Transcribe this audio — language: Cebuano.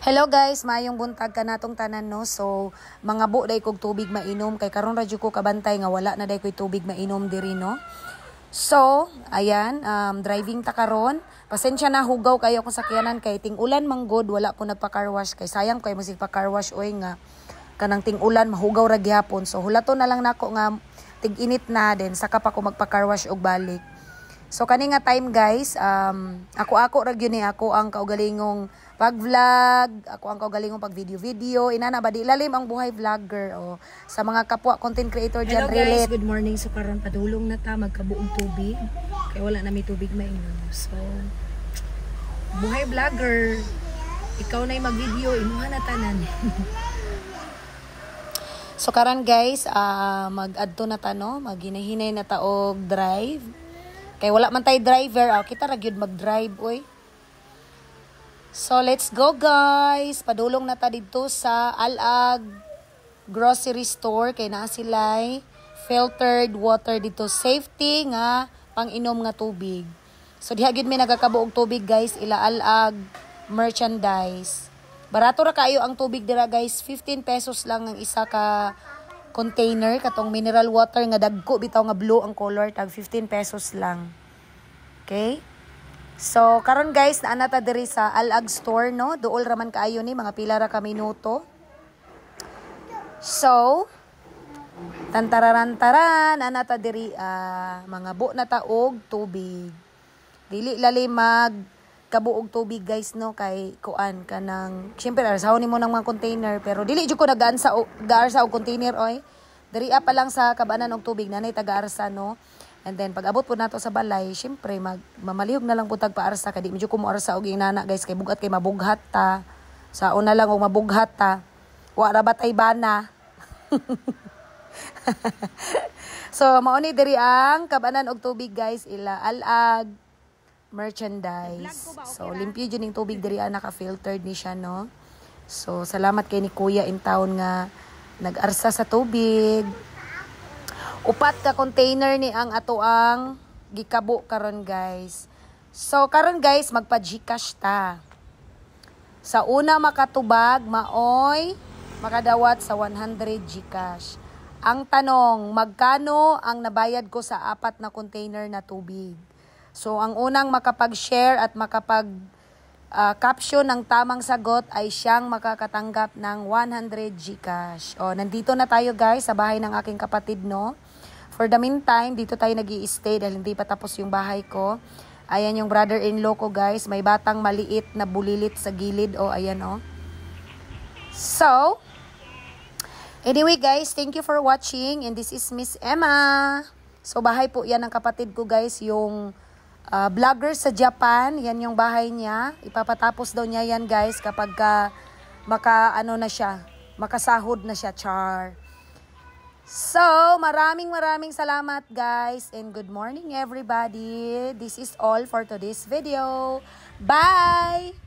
Hello guys, maayong buntag kanatong tanan, no. So, mangabo day kog tubig mainom kay karon ra jud ko kabantay nga wala na day koy tubig mainom diri, no. So, ayan, driving ta karon. Pasensya na, hugaw kayo akong sakyanan kay ting-ulan manggod, wala ko nagpa-car wash kay sayang kay musig pa car wash oy nga kanang ting-ulan mahugaw ra gihapon. So, hulaton na lang nako nga tig-init na din saka pa ko magpa-car wash og balik. So kani nga time guys, ako-ako ra gyud ni ako ang kaugalingong pag-vlog, ako ang kaugalingong pag-video-video, inana ba, di lalim ang buhay vlogger o sa mga kapwa content creator dyan, Hello guys, relate. Good morning. So karon padulong na ta magkabo og tubig. Kay wala na may tubig mainom. So buhay vlogger. Ikaw na mag-video, imuha na tanan. So karon guys, mag-adto na ta, no, maghinay-hinay na ta og drive. Kay wala man tay driver, kita ra gyud mag-drive oy. So let's go guys. Padulong na ta didto sa Al-Ag grocery store kay naa sila'y filtered water dito, safety nga pang-inom nga tubig. So diha gyud mi nagakabo og tubig guys, ila Al-Ag merchandise. Barato ra kaayo ang tubig dira guys, 15 pesos lang ang isa ka container katong mineral water nga dagko bitaw nga blue ang color, tag 15 pesos lang. Okay? So karon guys, naa na ta diri sa Al-Ag store, no. Duol ra man kaayo ni, mga pila ra ka minuto. So, tantararan-taran, ana ta diri, mangabo na ta og tubig. Dili lali mag kabo og tubig guys, no, kay kuan kanang syempre arsahon nimo ng mga container, pero dili jud ko nagaansa og gaarsa og container oy. Diri pa lang sa kabanan og tubig nanay taga-arsa, no. And then pag abot po nato sa balay, syempre mag mamalihog na lang po tag paarsa kay di medyo ko moarsa og inana guys kay bugat kay mabughat ta. Sa una lang og mabughat ta. Wa ra ba tay bana? So mao ni diri ang kabanan og tubig guys, ila Al-Ag merchandise. So limpyo jud ning tubig diri, naka-filtered ni siya, no. So salamat kay ni Kuya in town nga nag-arsa sa tubig. Upat ka container ni ang ato ang gikabo karon guys. So karon guys, magpa GCash ta. Sa una makatubag maoy makadawat sa 100 GCash. Ang tanong, magkano ang nabayad ko sa apat na container na tubig? So ang unang makapag-share at makapag caption ng tamang sagot ay siyang makakatanggap ng 100 GCash. O, nandito na tayo guys sa bahay ng aking kapatid, no? For the meantime, dito tayo nag stay dahil hindi pa tapos yung bahay ko. Ayan yung brother-in-law ko guys. May batang maliit na bulilit sa gilid. O, ayan o. So, anyway guys, thank you for watching. And this is Miss Emma. So, bahay po yan ng kapatid ko guys. Yung vlogger sa Japan. Yan yung bahay niya. Ipapatapos daw niya yan guys kapag ka maka ano na siya, makasahod na siya, char. So, maraming maraming salamat guys and good morning everybody. This is all for today's video. Bye!